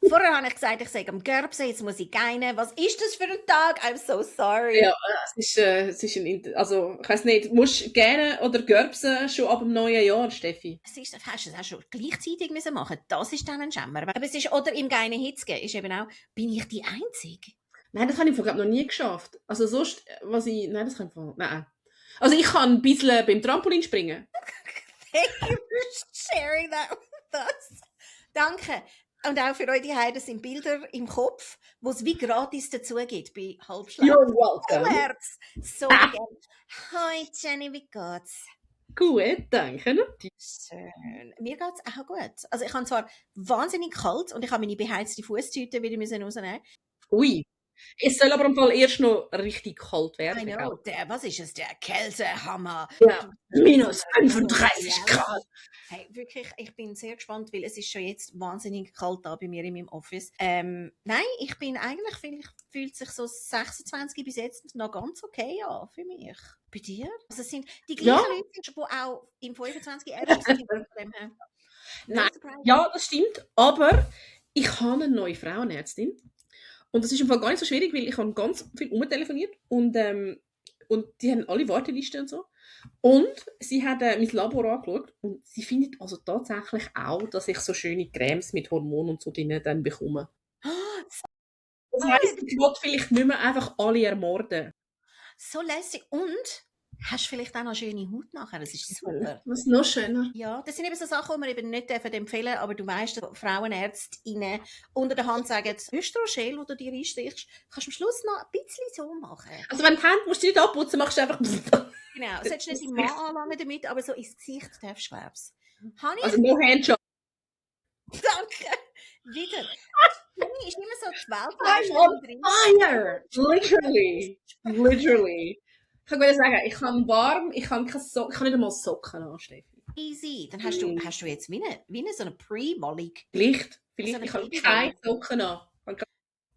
Vorher habe ich gesagt, ich sei am Gerbsen, jetzt muss ich gähnen. Was ist das für ein Tag? I'm so Ja, sorry. es ist also, ich weiß nicht, musst du gerne oder gerbsen schon ab dem neuen Jahr, Steffi? Hast du das auch schon gleichzeitig müssen machen? Das ist dann ein Schämmer. Aber es ist, oder im Geinen Hitzge, ist eben auch, bin ich die Einzige? Nein, das habe ich glaube noch nie geschafft. Also sonst, nein, das kann ich nein. Also ich kann ein bisschen beim Trampolin springen. Thank you for sharing that with us. Danke. Und auch für euch die Heide sind Bilder im Kopf, wo es wie gratis dazu gibt bei Halbschlag. You're welcome. Herz. So gerne. Hi Jenny, wie geht's? Gut, danke. Schön. Mir geht's auch gut. Also ich habe zwar wahnsinnig kalt und ich habe meine beheizte Fußtüte wieder rausnehmen. Ui. Es soll aber im Fall erst noch richtig kalt werden. I know, was ist es? Der Kältehammer. Ja, minus 35 Grad. Hey, wirklich, ich bin sehr gespannt, weil es ist schon jetzt wahnsinnig kalt da bei mir in meinem Office. Nein, ich bin eigentlich, fühlt sich so 26 bis jetzt noch ganz okay an für mich. Bei dir? Also es sind die gleichen Ja. Leute, die auch im 25 ehrlich sind. Nein, ja, das stimmt. Aber ich habe eine neue Frauenärztin. Und das ist im Fall gar nicht so schwierig, weil ich habe ganz viel umtelefoniert und die haben alle Wartelisten und so. Und sie hat mein Labor angeschaut und sie findet also tatsächlich auch, dass ich so schöne Cremes mit Hormonen und so drin dann bekomme. Das heisst, ich will vielleicht nicht mehr einfach alle ermorden. So lässig. Und hast du vielleicht auch noch schöne Haut nachher? Das ist super. Was noch schöner. Ja, das sind eben so Sachen, die man eben nicht empfehlen dürfen, aber du weißt, dass Frauenärztinnen unter der Hand sagen, das Östrogel, das du dir einstichst, kannst du am Schluss noch ein bisschen so machen. Also wenn du die Hände musst du nicht abputzen, machst du einfach... Genau, du solltest nicht die Mann anlangen damit, aber so ins Gesicht darfst du, glaubst du. Also no Handjob. Danke. Wieder. Jenny ist immer so die I'm on fire! Literally. Literally. Ich kann sagen, ich kann warm, ich kann nicht einmal Socken anstecken. Easy. Dann hast du jetzt wie eine so eine Pre-Mollig. Vielleicht, So eine ich habe Babywolle. keine Socken an.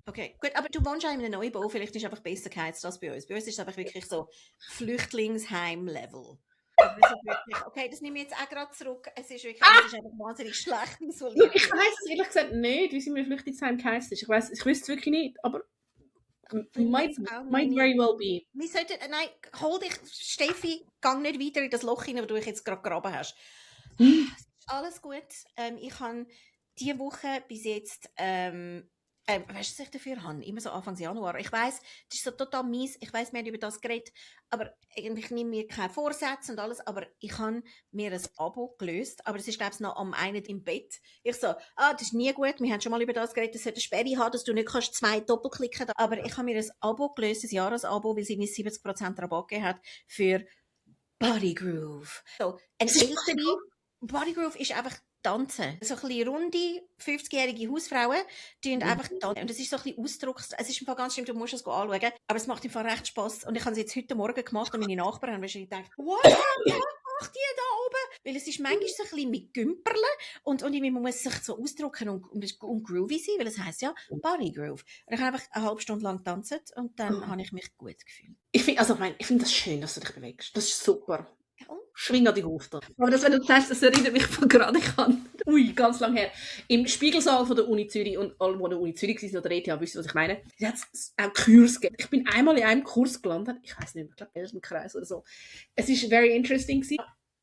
Okay, gut, aber du wohnst ja in einem Neubau, vielleicht ist es einfach besser geheizt als bei uns. Bei uns ist es einfach wirklich so Flüchtlingsheim-Level. Okay, das nehme ich jetzt auch gerade zurück. Es ist wirklich es ist einfach wahnsinnig schlecht isoliert. Ich weiss es ehrlich gesagt nicht, wie sie mir Flüchtlingsheim geheizt ist. Ich wüsste es wirklich nicht, aber might very well be. Wir sollten, nein, hol dich, Steffi, gang nicht weiter in das Loch hinein, wo du dich jetzt gerade gegraben hast. Alles gut. Ich habe diese Woche bis jetzt weißt du, was ich dafür habe? Immer so Anfang Januar. Ich weiss, das ist so total mies. Ich weiss, wir haben über das geredet. Aber ich nehme mir keine Vorsätze und alles. Aber ich habe mir ein Abo gelöst. Aber es ist, glaube ich, noch am einen im Bett. Ich so, das ist nie gut. Wir haben schon mal über das geredet. Es sollte eine Sperre haben, dass du nicht kannst 2 doppelklicken. Aber ich habe mir ein Abo gelöst, ein Jahresabo, weil sie mir 70% Rabatt gegeben hat für Body Groove. So, ein ältere Body Groove ist einfach tanzen. So ein bisschen runde, 50-jährige Hausfrauen tun einfach tanzen. Und das ist so ein bisschen Ausdrucks. Es ist im Fall ganz schlimm, du musst es anschauen. Aber es macht im Fall recht Spass. Und ich habe es jetzt heute Morgen gemacht und meine Nachbarn haben wahrscheinlich gedacht, what macht die da oben? Weil es ist manchmal so ein bisschen mit Gümperlen und man muss sich so ausdrücken und groovy sein, weil es heisst ja Body Groove. Und ich habe einfach eine halbe Stunde lang getanzt und dann habe ich mich gut gefühlt. Ich finde das schön, dass du dich bewegst. Das ist super. Schwing an die Hufte. Aber das, wenn du sagst, das erinnert mich von gerade, ganz lang her, im Spiegelsaal von der Uni Zürich und alle, die an der Uni Zürich waren oder der ETH, wissen, was ich meine, da hat es auch Kurs gegeben. Ich bin einmal in einem Kurs gelandet, ich weiß nicht mehr, ich glaube, Elternkreis oder so. Es war very interesting gewesen.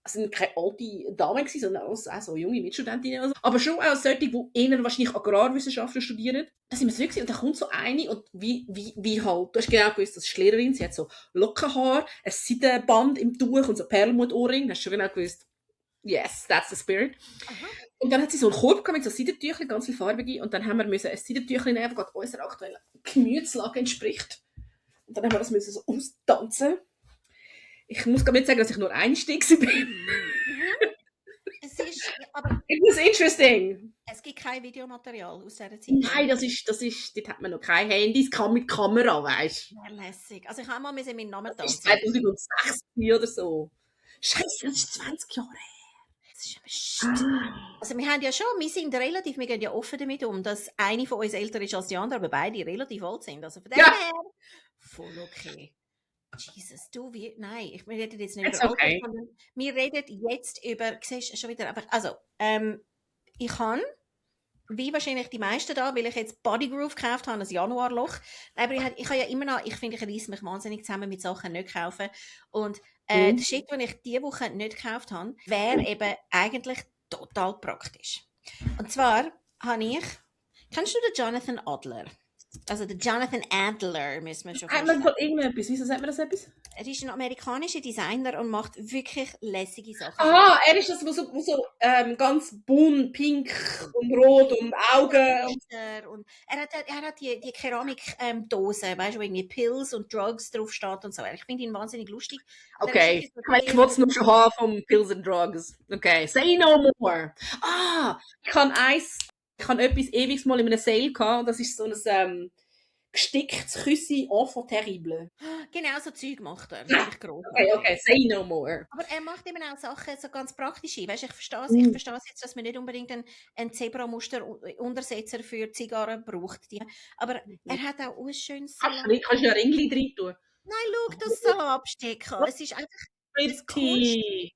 Es waren keine alte Damen, sondern auch so junge Mitstudentinnen. Also. Aber schon auch solche, die eher wahrscheinlich Agrarwissenschaften studieren. Da sind wir so gewesen. Und dann kommt so eine und wie halt, du hast genau gewusst, das ist Lehrerin, sie hat so Lockenhaar, ein Seidenband im Tuch und so Perlmuttohrring. Hast du schon genau gewusst, yes, that's the spirit. Aha. Und dann hat sie so einen Korb gehabt mit so Seidentüchern, ganz viel farbige. Und dann haben wir ein Seidentüchlein nehmen, das unserer aktuellen Gemütslage entspricht. Und dann haben wir das so austanzen. Ich muss gar nicht sagen, dass ich nur Einstieg bin. Es ist, aber it was interesting. Es gibt kein Videomaterial aus dieser Zeit. Nein, dort hat man noch keine Handys, mit Kamera, weißt du. Lässig. Also ich habe mal meinen Namen tanzen. Das ist 2006 oder so. Scheiße, das ist 20 Jahre her. Das ist also wir sind relativ, wir gehen ja offen damit um, dass eine von uns älter ist als die andere, aber beide relativ alt sind. Also von dem her, voll okay. Jesus, nein, wir reden jetzt nicht über Alter, sondern wir reden jetzt über, siehst du, schon wieder einfach, also, ich habe wie wahrscheinlich die meisten da, weil ich jetzt Body Groove gekauft habe, ein Januarloch. Aber ich habe ja immer noch, ich finde, ich reiss mich wahnsinnig zusammen mit Sachen nicht kaufen. Und der Shit, den ich diese Woche nicht gekauft habe, wäre eben eigentlich total praktisch. Und zwar habe ich, kennst du den Jonathan Adler? Also den Jonathan Adler, müssen wir schon vorstellen. Irgendetwas. Wieso sagt man das etwas? Er ist ein amerikanischer Designer und macht wirklich lässige Sachen. Aha, er ist das, wo so ganz bunt, pink und rot und Augen. Und er hat die Keramikdose, weißt du, wo irgendwie Pills und Drugs drauf steht und so. Ich finde ihn wahnsinnig lustig. Okay, ich wollte es nur schon haben vom Pills and Drugs. Okay, say no more. Ich habe etwas ewiges mal in einem Sale gehabt und das ist so ein gesticktes Küssi enfant terrible. Genau, so Zeug macht er. Okay, say no more. Aber er macht eben auch Sachen so ganz praktische. Weißt, ich verstehe es jetzt, dass man nicht unbedingt einen Zebra-Muster-Untersetzer für Zigarren braucht. Aber er hat auch ein schönes Salat. Kannst du ja Ringli drin tun? Nein, schau, das Salatbesteck. Es ist einfach pretty.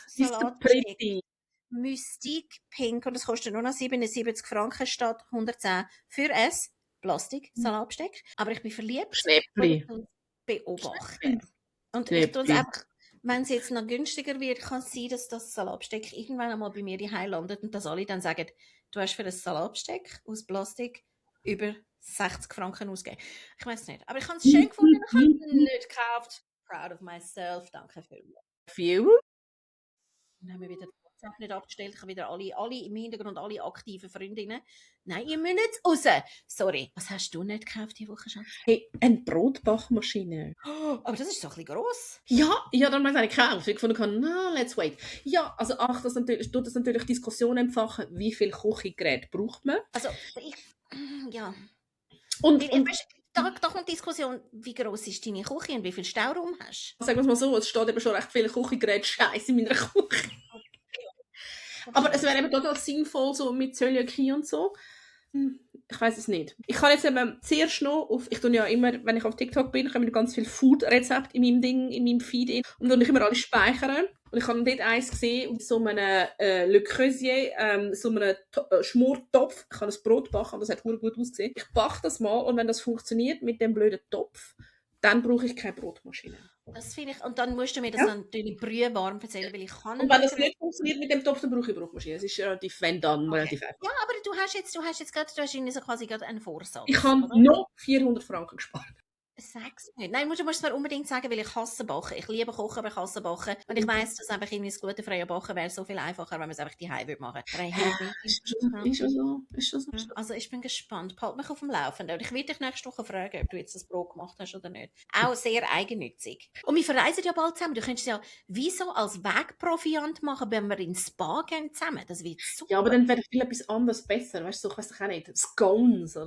Salatbesteck. Mystique Pink und es kostet nur noch 77 Franken statt 110 für ein Plastik-Salatbesteck. Aber ich bin verliebt und beobachten. Und ich tue es einfach, wenn es jetzt noch günstiger wird, kann es sein, dass das Salatbesteck irgendwann einmal bei mir daheim landet und dass alle dann sagen, du hast für ein Salatbesteck aus Plastik über 60 Franken ausgegeben. Ich weiß nicht. Aber ich habe es schön gefunden, ich habe es nicht gekauft. Proud of myself. Danke vielmals. Dann haben wir wieder WhatsApp nicht abgestellt. Ich habe wieder alle im Hintergrund, alle aktiven Freundinnen. Nein, ihr müsst nicht raus. Sorry. Was hast du nicht gekauft diese Woche, Schatz? Hey, eine Brotbachmaschine. Aber das ist so ein bisschen gross. Ja, dann habe ich es gekauft. Ich fand, let's wait. Ja, also das natürlich Diskussionen entfachen, wie viel Küchengerät braucht man. Also, ja. Und da kommt die Diskussion, wie gross ist deine Küche und wie viel Stauraum hast du? Sagen wir es mal so, es steht eben schon recht viele Küchengeräte Scheiße in meiner Küche. Aber es wäre eben total sinnvoll, so mit Zöliakie und so. Ich weiß es nicht. Ich kann jetzt eben zuerst noch ich tue ja immer, wenn ich auf TikTok bin, habe ich ganz viele Food-Rezepte in meinem Feed und dann ich immer alle speichern. Und ich habe dort eins gesehen, aus so einem Le Creuset, so einem Schmortopf. Ich habe ein Brot backen und das hat gut ausgesehen. Ich backe das mal und wenn das funktioniert mit dem blöden Topf, dann brauche ich keine Brotmaschine. Das finde ich, und dann musst du mir das natürlich brühwarm erzählen, weil ich kann und wenn das nicht funktioniert mit dem Topf, dann brauche ich Brotmaschine. Es ist relativ, relativ einfach. Ja, aber du hast jetzt gerade, du hast so quasi gerade einen Vorsatz. Ich habe noch 400 Franken gespart. Sag's nicht. Nein, du musst es mir unbedingt sagen, weil ich hasse Backen. Ich liebe Kochen, aber ich hasse Backen. Und ich weiss, dass einfach irgendwie das glutenfreie Backen wäre so viel einfacher, wenn man es einfach daheim machen würde. Ist schon so. Also ich bin gespannt. Halt mich auf dem Laufenden. Und ich werde dich nächste Woche fragen, ob du jetzt das Brot gemacht hast oder nicht. Auch sehr eigennützig. Und wir verreisen ja bald zusammen. Du könntest ja wieso als Wegproviant machen, wenn wir ins Spa gehen zusammen. Das wird super. Ja, aber dann wäre viel etwas anderes besser. Weißt du, ich weiß doch auch nicht. Scones,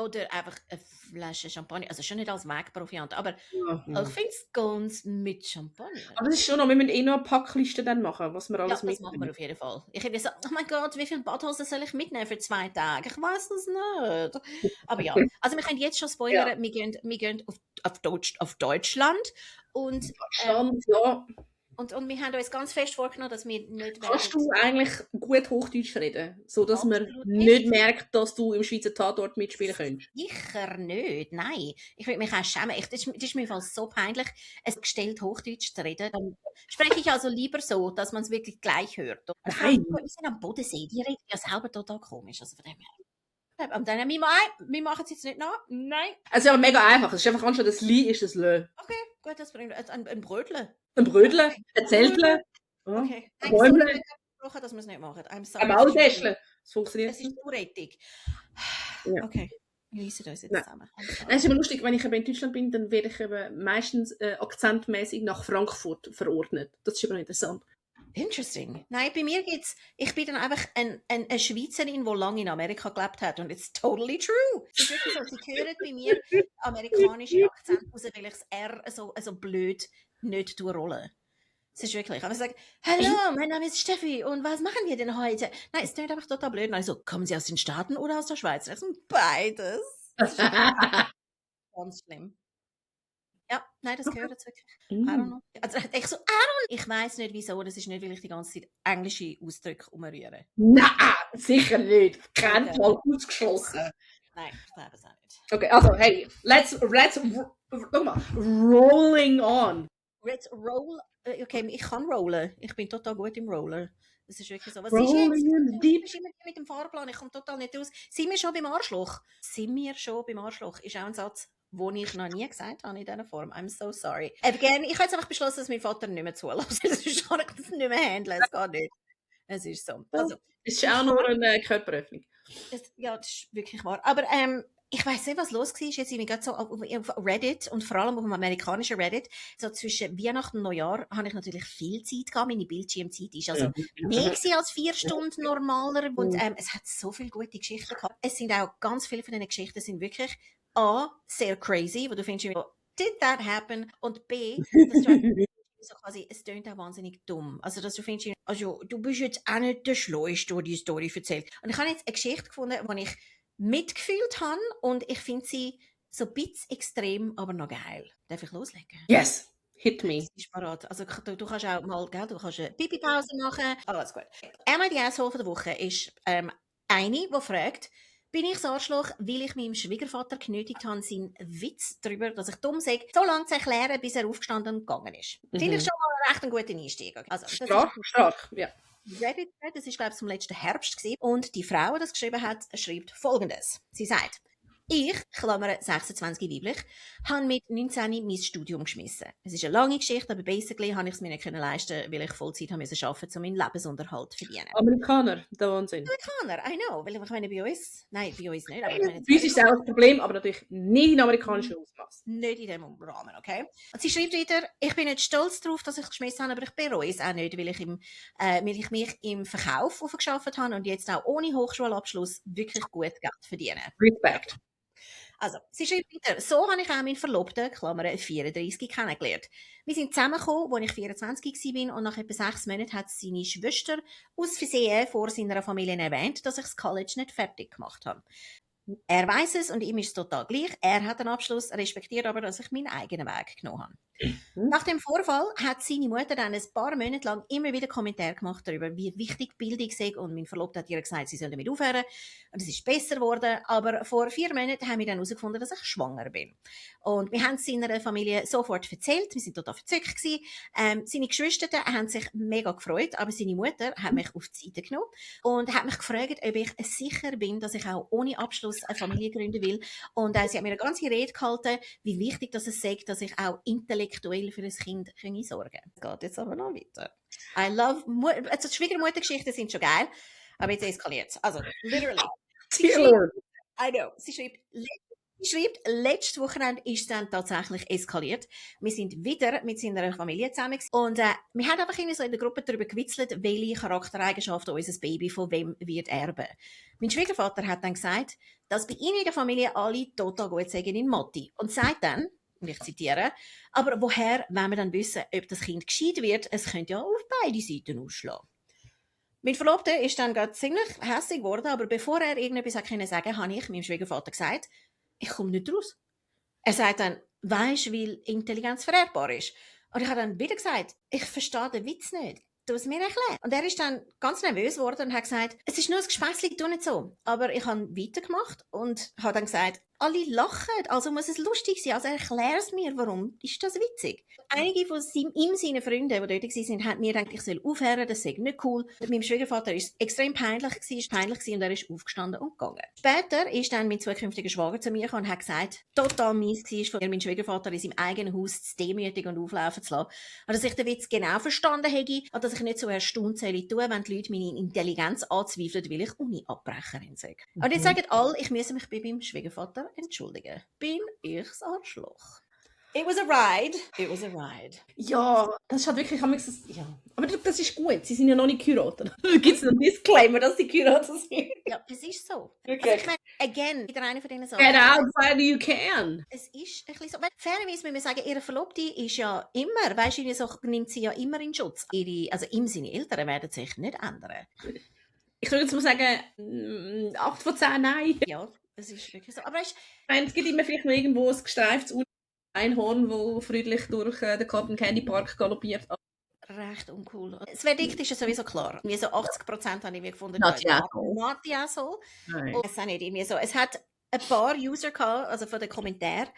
oder einfach eine Flasche Champagner. Also schon nicht als Wegproviant, aber ich finde Scones mit Champagner. Aber das ist schon noch, wir müssen noch eine Packliste dann machen, was wir alles mitnehmen. Ja, das machen wir auf jeden Fall. Ich hätte gesagt, oh mein Gott, wie viele Badhosen soll ich mitnehmen für 2 Tage? Ich weiß das nicht. Aber ja, also wir können jetzt schon spoilern, wir gehen auf Deutschland. Und, ja. Und wir haben uns ganz fest vorgenommen, dass wir nicht... Kannst du eigentlich gut Hochdeutsch reden, sodass man nicht merkt, dass du im Schweizer Tatort mitspielen könntest? Sicher nicht, nein. Ich würde mich auch schämen. Das ist mir fast so peinlich, es gestellt Hochdeutsch zu reden. Dann spreche ich also lieber so, dass man es wirklich gleich hört. Nein. Wir sind am Bodensee, die reden ja selber total komisch. Also von dem her. Und dann, wir machen es jetzt nicht nach. Nein. Es ist aber mega einfach. Es ist einfach anstatt das Li ist das Lö. Okay, gut, das bringt ein Brötle. Ein Brötle, ein Zeltle. Okay. Ein Bäumle. Dass wir es nicht machen. Ein Maultäschle. Das funktioniert. Es ist Urettig. Ja. Okay. Wir lesen uns jetzt zusammen. Es ist immer lustig, wenn ich in Deutschland bin, dann werde ich eben meistens akzentmäßig nach Frankfurt verordnet. Das ist immer interessant. Interesting. Nein, bei mir geht's, ich bin dann einfach eine Schweizerin, die lange in Amerika gelebt hat und it's totally true. Es ist wirklich so, sie hören bei mir amerikanische Akzent raus, weil ich das R so blöd nicht durchrolle. Es ist wirklich, aber ich sage, hallo, mein Name ist Steffi und was machen wir denn heute? Nein, es ist einfach total blöd. Und also, kommen Sie aus den Staaten oder aus der Schweiz? Das sind beides. Das ist ganz schlimm. Ja, nein, das gehört jetzt wirklich. I don't know. Also ich so, ich weiss nicht wieso, das ist nicht, weil ich die ganze Zeit englische Ausdrücke umrühre. Nein, sicher nicht. Kein Fall ausgeschlossen. Nein, ich glaube es auch nicht. Okay, also, hey, let's rolling on. Let's roll. Okay, ich kann rollen. Ich bin total gut im Rollen. Das ist wirklich so. Was Rolling ist in the jetzt? deep. Ich bin immer mit dem Fahrplan. Ich komme total nicht raus. Sind wir schon beim Arschloch? Sind wir schon beim Arschloch? Ist auch ein Satz, den ich noch nie gesagt habe in dieser Form. I'm so sorry. Again, ich habe jetzt einfach beschlossen, dass mein Vater nicht mehr zulässt. Sonst kann ich das nicht mehr handeln. Es geht nicht. Es ist so. Also, Es ist auch nur eine Körperöffnung. ja, das ist wirklich wahr. Aber ich weiss nicht, was los war. Jetzt bin ich so auf Reddit und vor allem auf dem amerikanischen Reddit. So zwischen Weihnachten und Neujahr habe ich natürlich viel Zeit gehabt. Meine Bildschirmzeit ist also mehr gewesen als 4 Stunden normaler. Und es hat so viele gute Geschichten gehabt. Es sind auch ganz viele von diesen Geschichten sind wirklich A, sehr crazy, wo du findest, did that happen? Und B, dass du so quasi, es klingt auch wahnsinnig dumm. Also, dass du findest, also, du bist jetzt auch nicht der Schlauste, der die Story erzählt. Und ich habe jetzt eine Geschichte gefunden, die ich mitgefühlt habe und ich finde sie so ein bisschen extrem, aber noch geil. Darf ich loslegen? Yes, hit me. Das ist parat. Also, du kannst auch mal, gell, du kannst eine Pipi-Pause machen. Alles gut. Einmal die Asshole der Woche ist eine, die fragt, bin ich das Arschloch, weil ich meinem Schwiegervater genötigt habe, seinen Witz darüber, dass ich dumm sage, so lange zu erklären, bis er aufgestanden und gegangen ist. Finde ich schon mal recht einen guten Einstieg. Also, stark, ja. Reddit, das ist, glaube ich, zum letzten Herbst gewesen. Und die Frau, die das geschrieben hat, schreibt Folgendes. Sie sagt, ich, Klammer 26 weiblich, habe mit 19 mein Studium geschmissen. Es ist eine lange Geschichte, aber basically habe ich es mir nicht leisten, weil ich Vollzeit arbeiten musste, um meinen Lebensunterhalt zu verdienen. Amerikaner, der Wahnsinn. Amerikaner, I know. Weil ich meine, bei uns nicht. Aber ich meine, bei uns ist es auch ein Problem, aber natürlich nicht in amerikanischen Ausmaß. Nicht in dem Rahmen, okay? Und sie schreibt wieder, ich bin nicht stolz darauf, dass ich es geschmissen habe, aber ich bereue es auch nicht, weil ich mich im Verkauf aufgeschafft habe und jetzt auch ohne Hochschulabschluss wirklich gut Geld verdiene. Respekt. Also, sie schreibt weiter, so habe ich auch meinen Verlobten, Klammer 34, kennengelernt. Wir sind zusammengekommen, als ich 24 war und nach etwa 6 Monaten hat seine Schwester aus Versehen vor seiner Familie erwähnt, dass ich das College nicht fertig gemacht habe. Er weiss es und ihm ist es total gleich. Er hat einen Abschluss, respektiert aber, dass ich meinen eigenen Weg genommen habe. Nach dem Vorfall hat seine Mutter dann ein paar Monate lang immer wieder Kommentare gemacht darüber, wie wichtig Bildung sei. Und mein Verlobter hat ihr gesagt, sie soll damit aufhören. Und es ist besser geworden. Aber vor 4 Monaten haben wir dann herausgefunden, dass ich schwanger bin. Und wir haben es seiner Familie sofort erzählt. Wir sind total verzückt gewesen. Seine Geschwister haben sich mega gefreut, aber seine Mutter hat mich auf die Seite genommen und hat mich gefragt, ob ich sicher bin, dass ich auch ohne Abschluss eine Familie gründen will. Und sie hat mir eine ganze Rede gehalten, wie wichtig dass es sagt, dass ich auch intellektuell für ein Kind sorgen kann. Es geht jetzt aber noch weiter. I love, also die Schwiegermuttergeschichten sind schon geil, aber jetzt eskaliert es. Also, literally. I know. Sie schreibt, letztes Wochenende ist es dann tatsächlich eskaliert. Wir sind wieder mit seiner Familie zusammen und wir haben einfach so in der Gruppe darüber gewitzelt, welche Charaktereigenschaften unser Baby von wem wird erben. Mein Schwiegervater hat dann gesagt, dass bei ihnen in der Familie alle total gut sagen in Mathe und sagt dann, und ich zitiere, aber woher wollen wir dann wissen, ob das Kind gescheit wird? Es könnte ja auf beide Seiten ausschlagen. Mein Verlobter ist dann gerade ziemlich hässlich geworden, aber bevor er irgendetwas sagen konnte, habe ich meinem Schwiegervater gesagt, ich komme nicht raus. Er sagt dann, weisst du, weil Intelligenz vererbbar ist? Und ich habe dann wieder gesagt, ich verstehe den Witz nicht. Du es mir erklären. Und er ist dann ganz nervös geworden und hat gesagt, es ist nur ein Gespässli, tu nicht so. Aber ich habe weitergemacht und habe dann gesagt, alle lachen, also muss es lustig sein. Also erklär es mir, warum ist das witzig? Einige von seinen Freunden, die dort waren, haben mir gedacht, ich soll aufhören, das sei nicht cool. Mit meinem Schwiegervater ist es extrem peinlich und er ist aufgestanden und gegangen. Später ist dann mein zukünftiger Schwager zu mir gekommen und hat gesagt, total mies war, von meinem Schwiegervater in seinem eigenen Haus zu demütigen und auflaufen zu lassen. Und dass ich den Witz genau verstanden hätte und dass ich nicht so erstaunt tun soll, wenn die Leute meine Intelligenz anzweifeln, weil ich Uni-Abbrecherin sei. Und jetzt sagen alle, ich müsse mich bei meinem Schwiegervater entschuldigen. Bin ich das Arschloch? It was a ride. It was a ride. Ja, das ist halt wirklich, ja. Aber das ist gut, sie sind ja noch nicht geheiratet. Da gibt es einen Disclaimer, dass sie geheiratet sind. Ja, es ist so. Okay. Also ich meine, again, wieder eine von diesen Sachen. Get out while you can. Es ist ein bisschen so. Fairerweise müssen wir sagen, ihre Verlobte ist ja immer, weißt du, so nimmt sie ja immer in Schutz. Also ihm, seine Eltern werden sich nicht ändern. Ich würde jetzt mal sagen, 8 von 10 nein. Ja, es ist wirklich so. Aber weißt, es gibt immer vielleicht noch irgendwo ein gestreiftes Einhorn, das friedlich durch den Cotton Candy Park galoppiert. recht uncool. Das Verdikt ist ja sowieso klar. Irgendwie so 80% habe ich gefunden, Not the asshole. not the asshole. Nein. Und es ist auch nicht irgendwie so. Es hat ein paar User gehabt, also von den Kommentaren,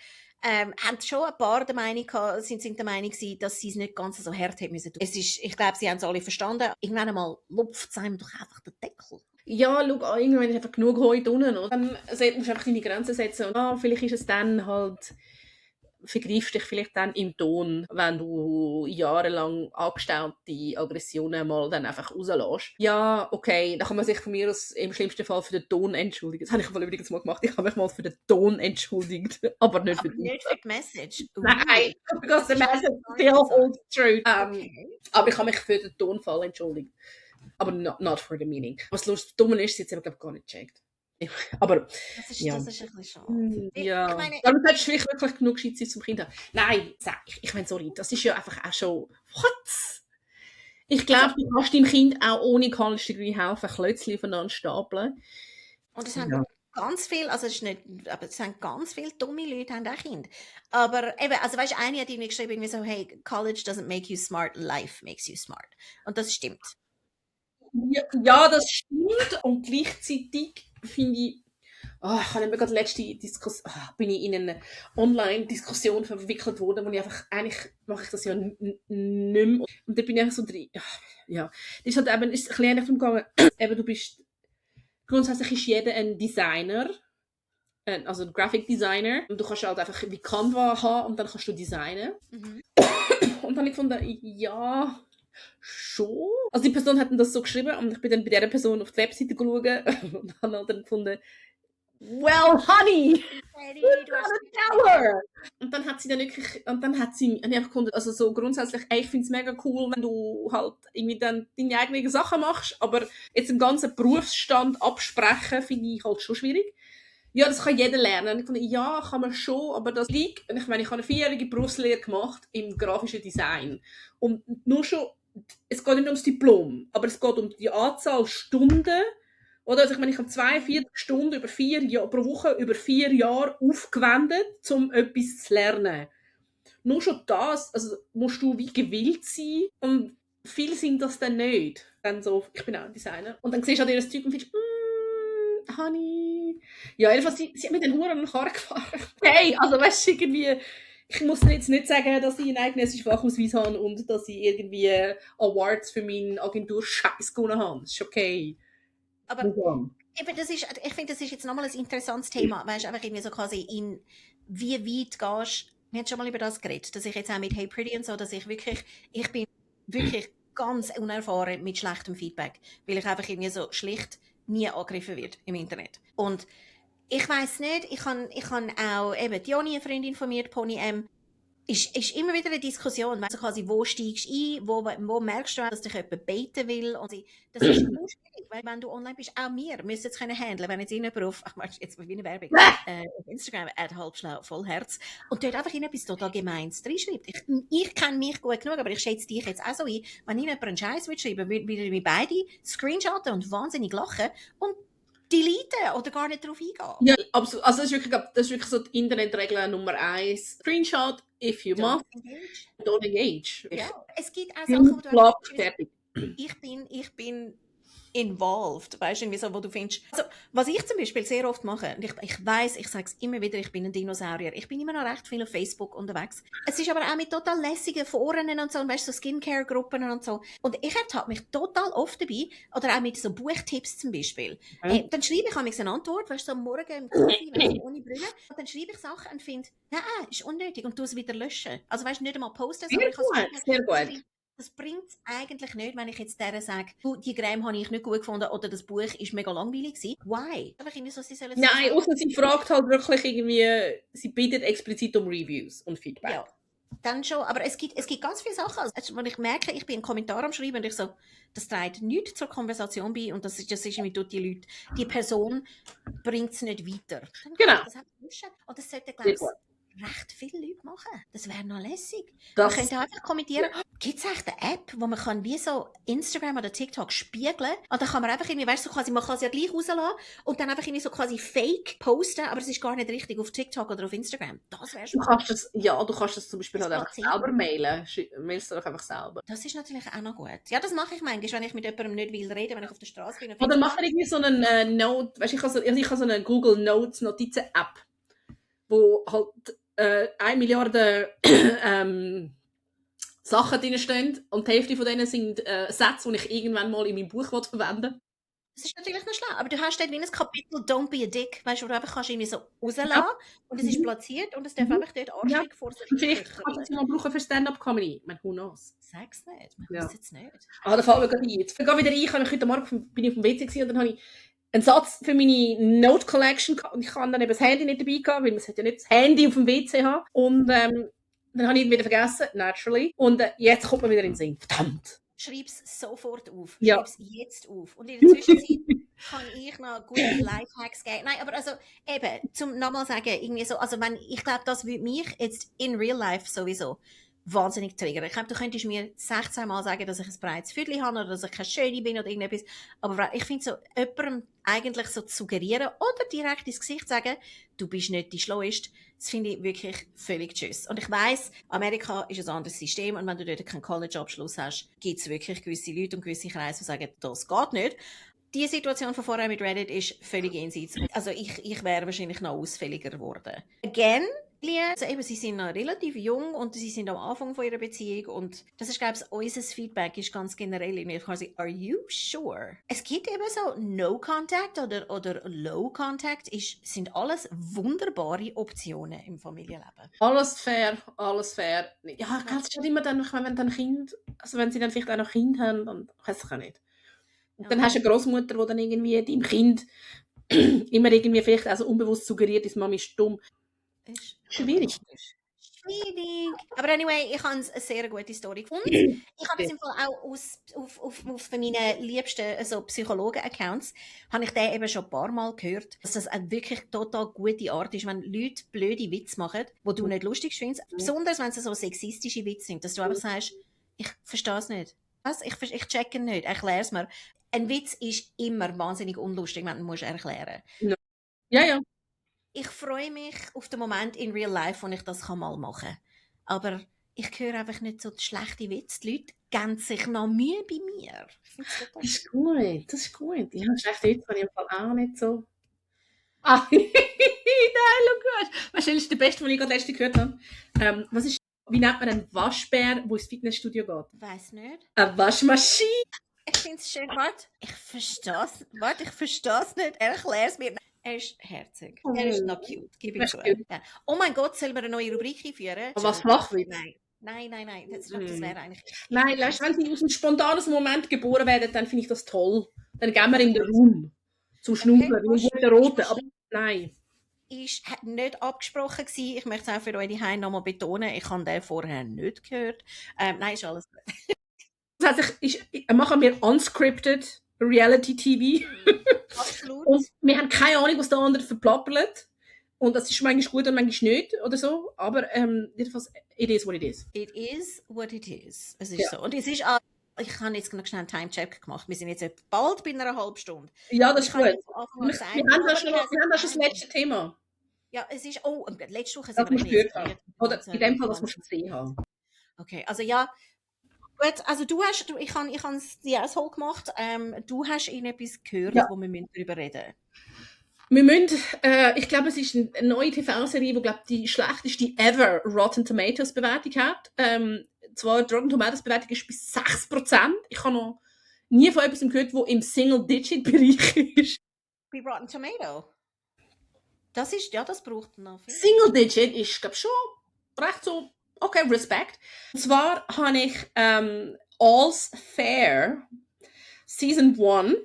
haben schon ein paar der Meinung gehabt, sind der Meinung gewesen, dass sie es nicht ganz so hart haben müssen. Ich glaube, sie haben es alle verstanden. Irgendwann einmal lupft es einem doch einfach den Deckel. Ja, schau, irgendwann ist einfach genug heute unten. Oder? Dann musst du einfach deine Grenzen setzen. Und vielleicht ist es dann halt, vergreifst dich vielleicht dann im Ton, wenn du jahrelang angestaute Aggressionen mal dann einfach rauslässt. Ja, okay, dann kann man sich von mir aus im schlimmsten Fall für den Ton entschuldigen. Das habe ich übrigens mal gemacht. Ich habe mich mal für den Ton entschuldigt, aber nicht für die Message. Nein, because the message still holds true. Aber ich habe mich für den Tonfall entschuldigt. Aber not for the meaning. Was lustig dumm ist, sie jetzt aber gar nicht gecheckt. Aber das ist ein bisschen schade. Ja. Ich meine, dann hättest du vielleicht wirklich genug Zeit zum Kind haben. Nein, ich meine, sorry, das ist ja einfach auch schon. What? Ich glaube, du kannst deinem Kind auch ohne College Degree helfen, Klötzchen aufeinander stapeln. Und es haben ganz viel, also es ist nicht, aber es haben ganz viele dumme Leute, haben auch Kinder. Aber eben, also weißt du, eine hat irgendwie geschrieben, irgendwie so, hey, College doesn't make you smart, life makes you smart. Und das stimmt. Ja, das stimmt. Und gleichzeitig finde ich, ich habe mir gerade letzte Diskussion, bin ich in eine Online-Diskussion verwickelt worden, wo ich einfach, eigentlich mache ich das ja nicht mehr. Und da bin ich einfach so drin, ja. Das ist halt eben, ist ein bisschen darum gegangen, eben, du bist, grundsätzlich ist jeder ein Designer, also ein Graphic Designer, und du kannst halt einfach wie Canva haben und dann kannst du designen. Mhm. Und dann habe ich gefunden, ja, schon. Also die Person hat das so geschrieben und ich bin dann bei dieser Person auf die Webseite geschaut und habe halt dann gefunden, well, honey, du hast tell her. Und dann hat sie dann wirklich, und dann hat sie einfach gefunden, also so grundsätzlich, ich finde es mega cool, wenn du halt irgendwie dann deine eigenen Sachen machst, aber jetzt einen ganzen Berufsstand absprechen, finde ich halt schon schwierig. Ja, das kann jeder lernen. Ich fand, ja, kann man schon, aber das liegt, ich meine, ich habe eine 4-jährige Berufslehre gemacht im grafischen Design. Und nur schon, es geht nicht ums Diplom, aber es geht um die Anzahl Stunden. Oder? Also ich meine, ich habe 42 Stunden über 4 Jahre, pro Woche über 4 Jahre aufgewendet, um etwas zu lernen. Nur schon das, also musst du wie gewillt sein. Und viele sind das dann nicht. Dann so, ich bin auch ein Designer. Und dann siehst du halt ihr Zeug und findest, Honey. Ja, jedenfalls, sie hat mit den Huren an den Karren gefahren. Hey, also weißt du, irgendwie, ich muss jetzt nicht sagen, dass ich einen eigenen Fachausweis habe und dass ich irgendwie Awards für meinen Agentur-Scheiß gewonnen habe. Das ist okay. Aber eben, ich finde, das ist jetzt nochmal ein interessantes Thema. Weißt du, einfach irgendwie so quasi wie weit gehst. Wir haben schon mal über das geredet, dass ich jetzt auch mit Hey Pretty und so, dass ich bin wirklich ganz unerfahren mit schlechtem Feedback, weil ich einfach irgendwie so schlicht nie angegriffen wird im Internet. Und ich weiss nicht, ich kann auch eben Joni, eine Freundin von mir, die Pony M, ist immer wieder eine Diskussion, weißt du, quasi, wo steigst du ein, wo merkst du, dass dich jemand baiten will. Und das ist schwierig, weil wenn du online bist, auch wir müssen es können handeln, wenn jetzt jemand auf, jetzt wie eine Werbung, auf Instagram, @halbschlau, Vollherz, und dort einfach etwas total Gemeins reinschreibt. Ich kenne mich gut genug, aber ich schätze dich jetzt auch so ein, wenn ich jemand einen Scheiß schreiben will, würde ich beide screenshotten und wahnsinnig lachen und deleten oder gar nicht darauf eingehen. Ja, absolut. Also das ist wirklich so die Internetregel Nummer 1. Screenshot, if you must, don't engage. Ja, es gibt auch Sachen, wo du ich bin involved, weißt du, so, wo du findest. Also, was ich zum Beispiel sehr oft mache, und ich weiss, ich sage es immer wieder, ich bin ein Dinosaurier. Ich bin immer noch recht viel auf Facebook unterwegs. Es ist aber auch mit total lässigen Foren und so, und weißt du, so Skincare-Gruppen und so. Und ich ertappe mich total oft dabei, oder auch mit so Buchtipps zum Beispiel. Dann schreibe ich eine Antwort, weißt du, so am Morgen im Kaffee, weißt du, ohne Brille, und dann schreibe ich Sachen und finde, ist unnötig, und tue es wieder löschen. Also weißt du, nicht einmal posten, sondern sehr gut. Das bringt es eigentlich nicht, wenn ich jetzt der sage, die Creme habe ich nicht gut gefunden oder das Buch war mega langweilig gewesen. Why? Aber so, nein, außer sie fragt halt wirklich irgendwie, sie bittet explizit um Reviews und Feedback. Ja, dann schon. Aber es gibt ganz viele Sachen. Also, wenn ich merke, ich bin einen Kommentar am Schreiben und ich so, das trägt nichts zur Konversation bei und das ist irgendwie durch die Leute. Die Person bringt es nicht weiter. Genau. Das und das sollte, glaube ich, recht viele Leute machen. Das wäre noch lässig. Das- Man könnte einfach kommentieren, gibt es echt eine App, wo man kann wie so Instagram oder TikTok spiegeln und dann kann man einfach irgendwie, weißt du, so quasi, man kann es ja gleich rauslassen und dann einfach irgendwie so quasi fake posten, aber es ist gar nicht richtig auf TikTok oder auf Instagram. Das wäre Du schon. kannst das zum Beispiel Das halt einfach geht sehr selber mailen. Mailst du doch einfach selber. Das ist natürlich auch noch gut. Ja, das mache ich manchmal, wenn ich mit jemandem nicht will reden, wenn ich auf der Straße bin. Oder mach irgendwie so einen Note, weißt du, ich habe so eine Google Notes Notizen-App, wo halt 1 Milliarde Sachen drinstehen und die Hälfte von denen sind Sätze, die ich irgendwann mal in meinem Buch verwenden will. Das ist natürlich noch schlau, aber du hast dort wie ein Kapitel «Don't be a dick», weißt du, wo du einfach kannst irgendwie so rauslassen und es ist platziert und es darf einfach dort arschig vor sich. Vielleicht kannst du es mal brauchen für Stand-Up-Comedy. Ich meine, who knows? Sag's nicht, man weiß jetzt nicht. Da fällt mir gerade ein. Jetzt gehe wieder ein, heute Morgen bin ich auf dem WC gewesen, und dann habe ich einen Satz für meine Note Collection gehabt und ich kann dann eben das Handy nicht dabei gehabt, weil man sollte ja nicht das Handy auf dem WC haben. Und dann habe ich ihn wieder vergessen, naturally. Und jetzt kommt man wieder in den Sinn. Verdammt! Schreib's sofort auf. Ja. Schreib's jetzt auf. Und in der Zwischenzeit kann ich noch gute Lifehacks geben. Nein, aber also eben, zum nochmal sagen, irgendwie so, also wenn, ich glaube, das würde mich jetzt in real life sowieso wahnsinnig triggern. Ich glaube, du könntest mir 16 Mal sagen, dass ich ein breites Viertel habe oder dass ich keine Schöne bin oder irgendetwas. Aber ich finde so, jemandem eigentlich so zu suggerieren oder direkt ins Gesicht sagen, du bist nicht die Schlaueste, das finde ich wirklich völlig tschüss. Und ich weiss, Amerika ist ein anderes System und wenn du dort keinen College-Abschluss hast, gibt es wirklich gewisse Leute und gewisse Kreise, die sagen, das geht nicht. Die Situation von vorher mit Reddit ist völlig jenseits. Also ich wäre wahrscheinlich noch ausfälliger geworden. Again, also eben, sie sind noch relativ jung und sie sind am Anfang von ihrer Beziehung und das ist, glaube ich, unser Feedback ist ganz generell in mir quasi, are you sure? Es gibt eben so No-Contact oder Low-Contact, sind alles wunderbare Optionen im Familienleben. Alles fair, alles fair. Ja, ganz schön immer dann, wenn dann Kind, also wenn sie dann vielleicht auch noch Kind haben, dann weiß ich auch nicht. Und dann hast du eine Großmutter, die dann irgendwie deinem Kind immer irgendwie vielleicht also unbewusst suggeriert, dass Mami ist dumm. Ist Schwierig. Schwierig. Aber anyway, ich habe eine sehr gute Story gefunden. Ich habe das im Fall auch auf meinen liebsten also Psychologen-Accounts, habe ich den eben schon ein paar Mal gehört, dass das eine wirklich total gute Art ist, wenn Leute blöde Witze machen, die du nicht lustig findest. Besonders, wenn sie so sexistische Witze sind, dass du einfach sagst, ich verstehe es nicht. Was? Ich checke nicht, erklär es mir. Ein Witz ist immer wahnsinnig unlustig, wenn du ihn erklären musst. Ja. Ich freue mich auf den Moment in real life, wo ich das mal machen kann. Aber ich höre einfach nicht so schlechte Witze. Die Leute geben sich noch Mühe bei mir. Das ist gut, das ist gut. Ja, schlechte Witze habe ich im Fall auch nicht so. Ah, nein, schau, weißt du, das ist der beste, den ich gerade letztens gehört habe. Wie nennt man einen Waschbär, der ins Fitnessstudio geht? Weiß nicht. Eine Waschmaschine. Ich finde es schön. Warte, ich verstehe es nicht. Erklär es mir. Er ist herzig. Er ist noch cute. Gib ihm zu. Ja. Oh mein Gott, sollen wir eine neue Rubrik einführen? Aber was Flachwitz? Nein. Das wäre eigentlich... Nein, weißt, wenn sie aus einem spontanen Moment geboren werden, dann finde ich das toll. Dann gehen wir in den Raum zum Schnaufen, wie ein guter Rote. Aber nein. Ist nicht abgesprochen gewesen. Ich möchte es auch für euch daheim nochmal betonen. Ich habe den vorher nicht gehört. Nein, ist alles gut. Das heißt, machen wir unscripted Reality-TV. Absolut. Und wir haben keine Ahnung, was der andere verplappert. Und das ist manchmal gut und manchmal nicht oder so. Aber jedenfalls, it is what it is. It is what it is. Es ist so. Und es ist auch, ich habe jetzt noch schnell einen Time-Check gemacht. Wir sind jetzt bald bei einer halben Stunde. Ja, das ist gut. Wir haben da schon das letzte Thema. Ja, es ist, letzte Woche sind wir gehört haben. Oder in dem Fall, was wir schon gesehen haben. Okay, also ja, gut, also ich habe es dir auch gemacht. Du hast etwas gehört, wo wir darüber reden müssen. Ich glaube, es ist eine neue TV-Serie, die, glaube die schlechteste ever Rotten Tomatoes Bewertung hat. Zwar die Rotten Tomatoes Bewertung ist bis 6%. Ich habe noch nie von etwas gehört, das im Single-Digit-Bereich ist. Bei Rotten Tomato? Das braucht noch viel. Single-Digit ist, glaube ich, schon recht so, okay, Respekt. Und zwar habe ich All's Fair Season 1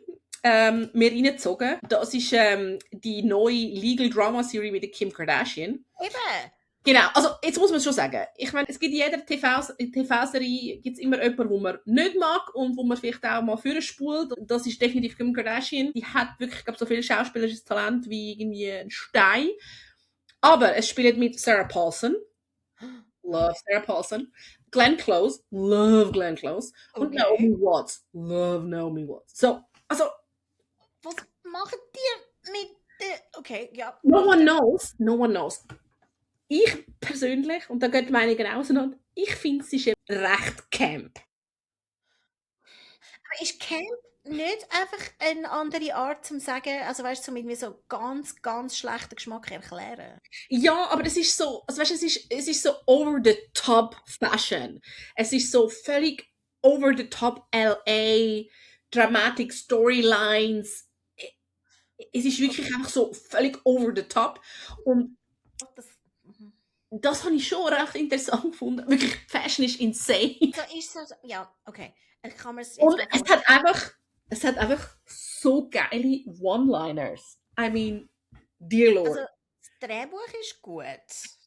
mir reingezogen. Das ist die neue Legal Drama Serie mit der Kim Kardashian. Eben! Genau, also jetzt muss man schon sagen, ich meine, es gibt in jeder TV-Serie gibt's immer jemanden, den man nicht mag und wo man vielleicht auch mal vorspult. Das ist definitiv Kim Kardashian. Die hat wirklich, glaube so viel schauspielerisches Talent wie irgendwie ein Stein. Aber es spielt mit Sarah Paulson. Love Sarah Paulson. Glenn Close. Love Glenn Close. Und Okay. Naomi Watts. Love Naomi Watts. So, also, Was machen die mit der... Okay, ja. no one knows. No one knows. Ich persönlich, und da geht die Meinungen auseinander, ich finde, es ist recht camp. Aber ist Camp nicht einfach eine andere Art zum sagen, also weißt du, mit so ganz, ganz schlechten Geschmack erklären? Ja, aber es ist so, also weißt, es ist so over the top Fashion. Es ist so völlig over the top LA, dramatic Storylines. Es ist wirklich einfach so völlig over the top. Und Das, das habe ich schon recht interessant gefunden. Wirklich, Fashion ist insane. so ist so, ja, okay. Ich kann mir es jetzt Und mal es hat einfach so geile One-Liners. I mean, dear Lord. Also, das Drehbuch ist gut.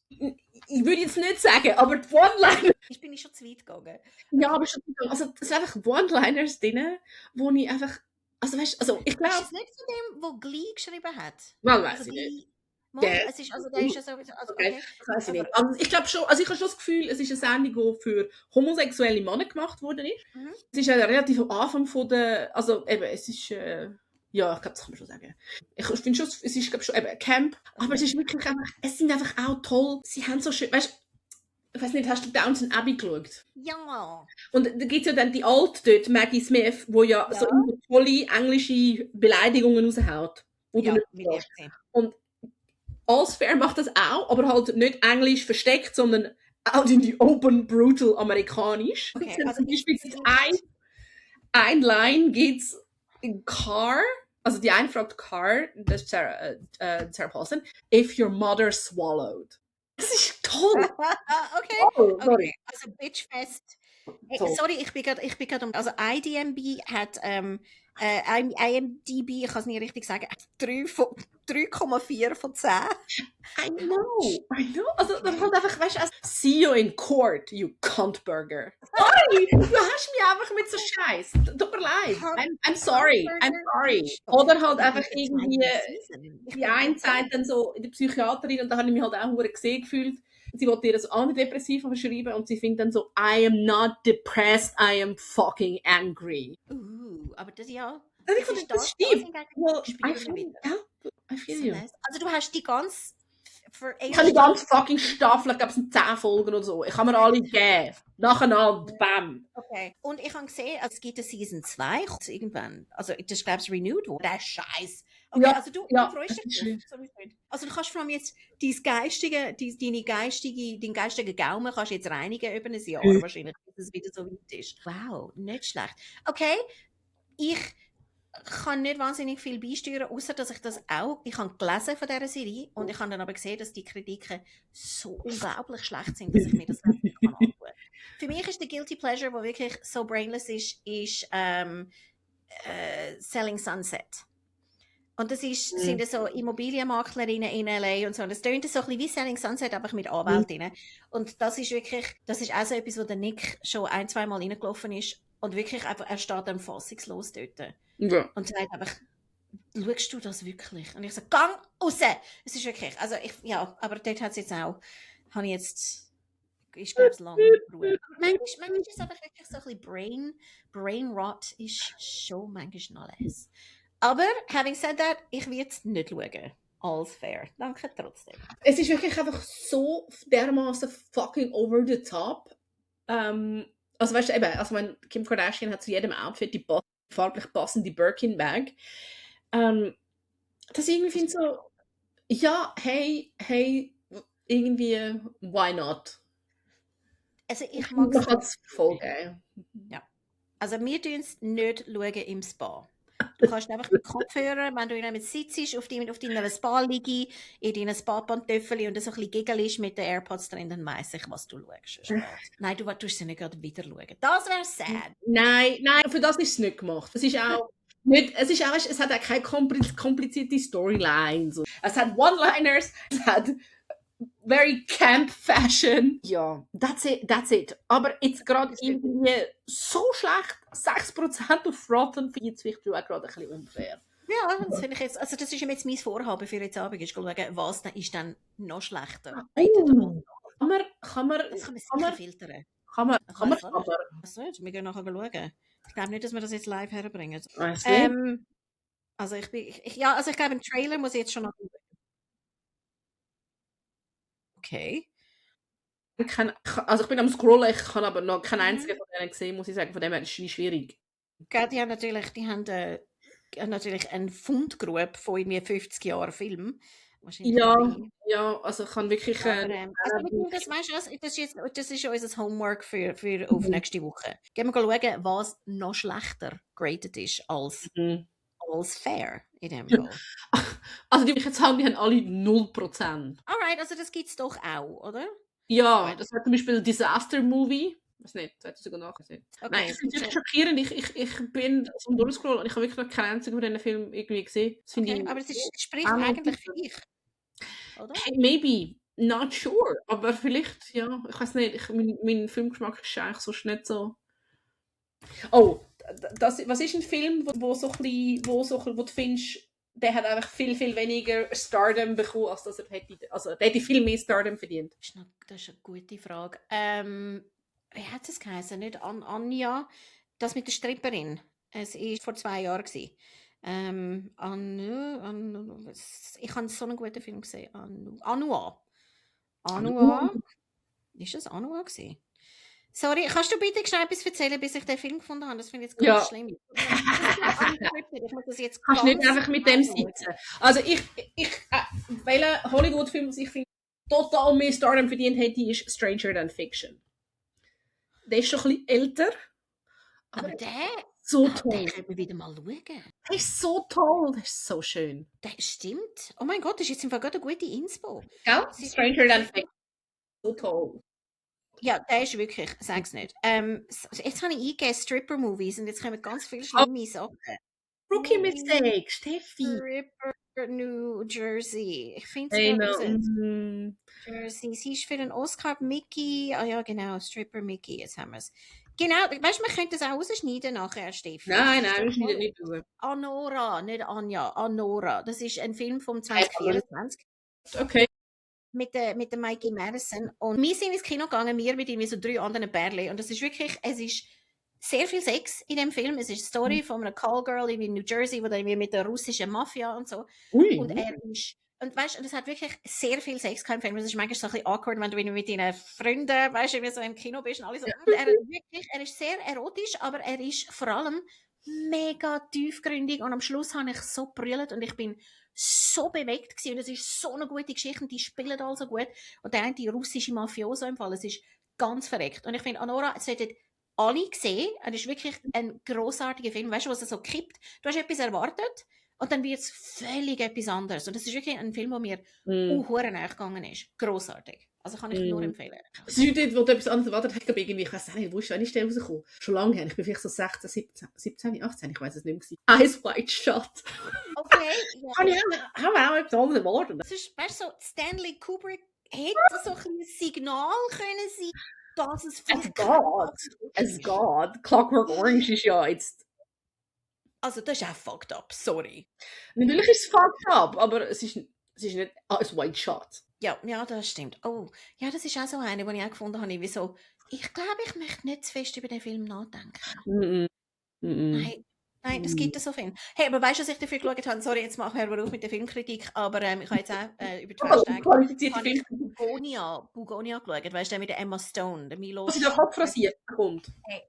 Ich würde jetzt nicht sagen, aber die One-Liners. Ich bin nicht schon zu weit gegangen. Ja, aber schon, also es sind einfach One-Liners drin, wo ich einfach, also weißt, also ich Ist glaube, es nicht von dem, der Glee geschrieben hat? well, weiß Also ich nicht. Glee... Mal, Der- es ist, also der ist ja so... Also, Okay, okay. das weiß ich Aber- nicht. Also ich glaube schon, also ich habe schon das Gefühl, es ist eine Sendung, die für homosexuelle Männer gemacht worden ist. Mhm. Es ist ja relativ am Anfang von der, also eben, es ist, ja, ich glaube, das kann man schon sagen. Ich finde schon, es ist, glaube schon eben Camp, aber es ist wirklich einfach, es sind einfach auch toll, sie haben so schön, weißt du, ich weiß nicht, hast du Downton Abbey geschaut? Ja. Und da gibt es ja dann die Alte dort, Maggie Smith, wo ja, Ja. so immer tolle englische Beleidigungen raushaut. Oder Ja, nicht will verstehst. ich sehen. Und Allsfair macht das auch, aber halt nicht englisch versteckt, sondern out in die open, brutal amerikanisch. Okay, Zum also Beispiel ein Line geht's in Car, also die eine fragt Car, das ist Sarah Paulson, if your mother swallowed. Das ist toll. Okay. Toll, Okay, also Bitchfest. Toll. Sorry, ich bin gerade also IMDb hat IMDb, ich kann es nicht richtig sagen, 3,4 von 10. I know. Also, dann halt einfach, weißt du, see you in court, you cuntburger. Sorry, du hast mich einfach mit so Scheiß. Tut mir leid. I'm sorry. Oder halt einfach irgendwie, die eine sagt dann so in der Psychiaterin, und da habe ich mich halt auch hure gesehen gefühlt, sie wollte ihr so Antidepressiva verschreiben und sie findet dann so, I am not depressed, I am fucking angry. Aber das ja. Und ich fand, das stimmt. Well, I feel you. Also du hast die ganz... Ich habe die ganze fucking Staffel, ich glaube es sind 10 Folgen oder so. Ich habe mir alle gegeben. Nacheinander, bam. Okay. Und ich habe gesehen, also es gibt eine Season 2 irgendwann. Also das ist, glaube ich, renewed worden. Der Scheiß. Okay, Ja, also du ja, freust das dich ist drauf. schön. So wie es ist. Also du kannst vor allem jetzt deinen geistigen Gaumen kannst du jetzt reinigen über ein Jahr wahrscheinlich, bis es wieder so weit ist. Wow, nicht schlecht. Okay, ich kann nicht wahnsinnig viel beisteuern, außer dass ich habe gelesen von dieser Serie und ich habe dann aber gesehen, dass die Kritiken so unglaublich schlecht sind, dass ich mir das nicht anschauen kann. Für mich ist der Guilty Pleasure, der wirklich so brainless ist Selling Sunset. Und das sind so Immobilienmaklerinnen in LA und so. Und das tönt so ein bisschen wie Selling Sunset, einfach mit Anwältinnen. Und das ist auch so etwas, wo der Nick schon 1-2 Mal reingelaufen ist und wirklich einfach, er steht dann fassungslos dort. Ja. Und sagt einfach, schaust du das wirklich? Und ich sage, gang raus! Es ist wirklich, also aber dort hat es jetzt auch, ich glaube es lange Ruhe. Manchmal ist es einfach wirklich so ein bisschen Brain Rot ist schon manchmal noch les. Aber, having said that, ich werde es nicht schauen. All's fair. Danke trotzdem. Es ist wirklich einfach so dermaßen fucking over the top. Also weißt du, eben, also Kim Kardashian hat zu jedem Outfit die farblich passende Birkin-Bag. Das irgendwie finde so, ja, hey, irgendwie, why not? Also ich mag es voll geil. Ja. Also wir schauen es nicht im Spa. Du kannst einfach mit Kopfhörer, wenn du mit sitzt, auf deiner Spa-Liege, in deinen Spa-Pantoffeln und so ein bisschen giggelst mit den AirPods drin, dann weiss ich, was du schaust. Nein, du tust sie nicht gerade wieder schauen. Das wäre sad. Nein, für das ist es nicht gemacht. Es ist auch nicht, es hat auch keine komplizierte Storylines. Es hat One-Liners, es hat very camp fashion. Ja, that's it. Aber jetzt gerade irgendwie so schlecht, 6% auf Rotten, finde ich jetzt auch gerade ein bisschen unfair. Ja, das finde ich jetzt, also das ist jetzt mein Vorhaben für jetzt Abend, ist schauen, was dann ist dann noch schlechter. Kann man, Das kann man sicher filtern. kann man, Ich kann man, weiss aber, nicht, wir gehen nachher schauen. Ich glaube nicht, dass wir das jetzt live herbringen. weiss nicht. Also ja, also ich glaube, einen Trailer muss ich jetzt schon noch. Okay. Also ich bin am Scrollen, ich kann aber noch keinen einzigen von denen gesehen, muss ich sagen, von dem her ist es schwierig. Gell, die haben natürlich eine Fundgrube von irgendwie 50 Jahren Film. Wahrscheinlich mehr. Ja, also ich kann wirklich... Aber, also wir tun das, weißt du was, das ist unser Homework für auf nächste Woche. Gehen wir schauen, was noch schlechter graded ist als fair in dem Fall. Also die ich jetzt haben, die haben alle 0%. Alright, also das gibt es doch auch, oder? Ja, das war zum Beispiel Disaster Movie. Weiß nicht, das hat sogar nachgesehen. Okay, Nein, ich finde es wirklich schockierend. Ich bin zum Durchscrollen und ich habe wirklich noch keinen einzigen von diesen Filmen irgendwie gesehen. Das finde ich aber es spricht eigentlich für dich, oder? Hey, maybe, not sure. Aber vielleicht, ja, ich weiß nicht. Mein Filmgeschmack ist eigentlich so nicht so... Oh, was ist ein Film, wo du findest, der hat einfach viel, viel weniger Stardom bekommen, als dass er hätte. Also, er hätte viel mehr Stardom verdient. Das ist eine gute Frage. Wie hat es geheißen? Nicht Anja, das mit der Stripperin. Es war vor 2 Jahren. Ich habe so einen guten Film gesehen. Anua. Ist das Anua gewesen? Sorry, kannst du bitte schnell etwas erzählen, bis ich den Film gefunden habe? Das finde ich jetzt ganz schlimm. Ich muss das jetzt kannst nicht einfach mit dem sitzen. Also welcher Hollywood-Film, den ich finde, total mehr Stardom verdient hätte, ist Stranger Than Fiction. Der ist schon ein bisschen älter. Aber der so toll. Den können wir wieder mal schauen. Der ist so toll, der ist so schön. Der stimmt. Oh mein Gott, das ist jetzt im Fall gerade eine gute Inspo. Ja, Stranger Than Fiction. So toll. Ja, der ist wirklich, sag's nicht. Jetzt habe ich eingegeben Stripper-Movies und jetzt kommen ganz viele schlimme Sachen. Rookie Mistake, Steffi. Stripper New Jersey. Ich finde es Jersey. Sie ist für den Oscar Mickey. Ah ja, genau, Stripper Mickey. Jetzt haben wir es. Genau, weißt du, man könnte das auch rausschneiden nachher, Steffi. Nein, wir schneiden nicht durch. Anora, nicht Anja, Anora. Das ist ein Film vom 2024. Okay. Mit der Mikey Madison. Und wir sind ins Kino gegangen, wir mit irgendwie so 3 anderen Pärchen. Und das ist wirklich, es ist sehr viel Sex in dem Film. Es ist eine Story von einer Callgirl in New Jersey, die dann mit der russischen Mafia und so. Und er ist, und weißt du, es hat wirklich sehr viel Sex im Film. Es ist manchmal so ein bisschen awkward, wenn du mit deinen Freunden, weißt du, wie so im Kino bist und alles so. Und er ist sehr erotisch, aber er ist vor allem mega tiefgründig. Und am Schluss habe ich so brüllt und ich bin so bewegt gewesen. Und es ist so eine gute Geschichte und die spielen all so gut. Und der eine, die russische Mafioso im Fall, es ist ganz verreckt. Und ich finde, Anora, es sollten alle gesehen. Es ist wirklich ein grossartiger Film. Weißt du, was er so kippt? Du hast etwas erwartet und dann wird es völlig etwas anderes. Und das ist wirklich ein Film, der mir verdammt nachgegangen ist. Grossartig. Also kann ich nur empfehlen. Es ist nicht, wo du etwas anderes erwartet hast, irgendwie, ich weiß nicht, wo ist der rausgekommen? Schon lange her. Ich bin vielleicht so 16, 17, 18, ich weiß es nicht mehr. Eyes Wide Shut. Okay. Kann ich auch etwas anderes erwarten. Das ist, weißt du, so Stanley Kubrick hätte so ein Signal können sein, dass es vielleicht Es geht. Clockwork Orange ist ja jetzt... Also das ist auch fucked up, sorry. Natürlich ist es fucked up, aber es ist nicht Eyes Wide Shut. Ja, das stimmt. Oh, ja, das ist auch so eine, die ich auch gefunden habe. Ich glaube, ich möchte nicht zu fest über den Film nachdenken. Nein, das gibt es so viel. Hey, aber weißt du, was ich dafür geschaut habe? Sorry, jetzt machen wir auf mit der Filmkritik, aber ich habe jetzt auch über die Hashtag Bugonia geschaut, weißt du, mit der Emma Stone, der Milo. Was in der Kopf rasiert kommt. Hey,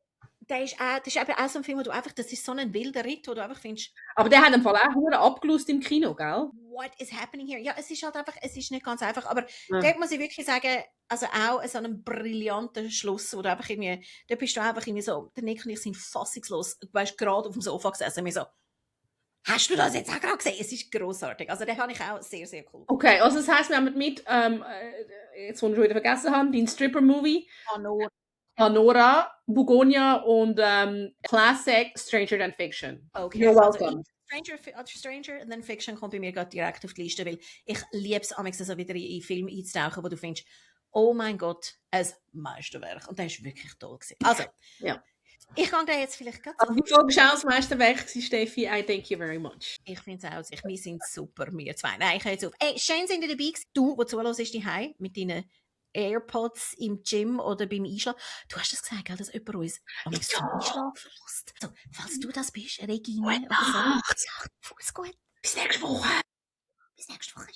das ist eben auch so ein Film, wo du einfach, das ist so ein wilder Ritt, wo du einfach findest... Aber der hat im Fall auch abgelöst im Kino, gell? What is happening here? Ja, es ist halt einfach, es ist nicht ganz einfach, aber dort muss ich wirklich sagen, also auch so einen brillanten Schluss, wo du einfach irgendwie, da bist du einfach irgendwie so, der Nick und ich sind fassungslos, du weißt, gerade auf dem Sofa gesessen, und mir so, hast du das jetzt auch gerade gesehen? Es ist grossartig. Also den habe ich auch sehr, sehr cool. Okay, also das heisst, wir haben mit, jetzt wo wir schon wieder vergessen haben, den Stripper-Movie. Anora, Bugonia und Classic Stranger Than Fiction. Okay. You're welcome. Also Stranger Than Fiction kommt bei mir gerade direkt auf die Liste, weil ich liebe es, also wieder in Filme einzutauchen, wo du findest, oh mein Gott, ein Meisterwerk. Und das ist wirklich toll gewesen. Also, ja. Ich kann dir jetzt vielleicht gerade Also die Folge war auch das Meisterwerk, Steffi. I thank you very much. Ich finde es auch. Wir sind super, wir zwei. Nein, ich höre jetzt auf. Ey, schön sind ihr dabei gewesen. Du, der zuhörst, ist daheim mit deinen AirPods im Gym oder beim Einschlafen. Du hast es gesagt, gell, dass jemand uns zum Einschlafen lässt. So, falls du das bist, Regine oder so. Ja, Fuß gut. Bis nächste Woche. Bis nächste Woche.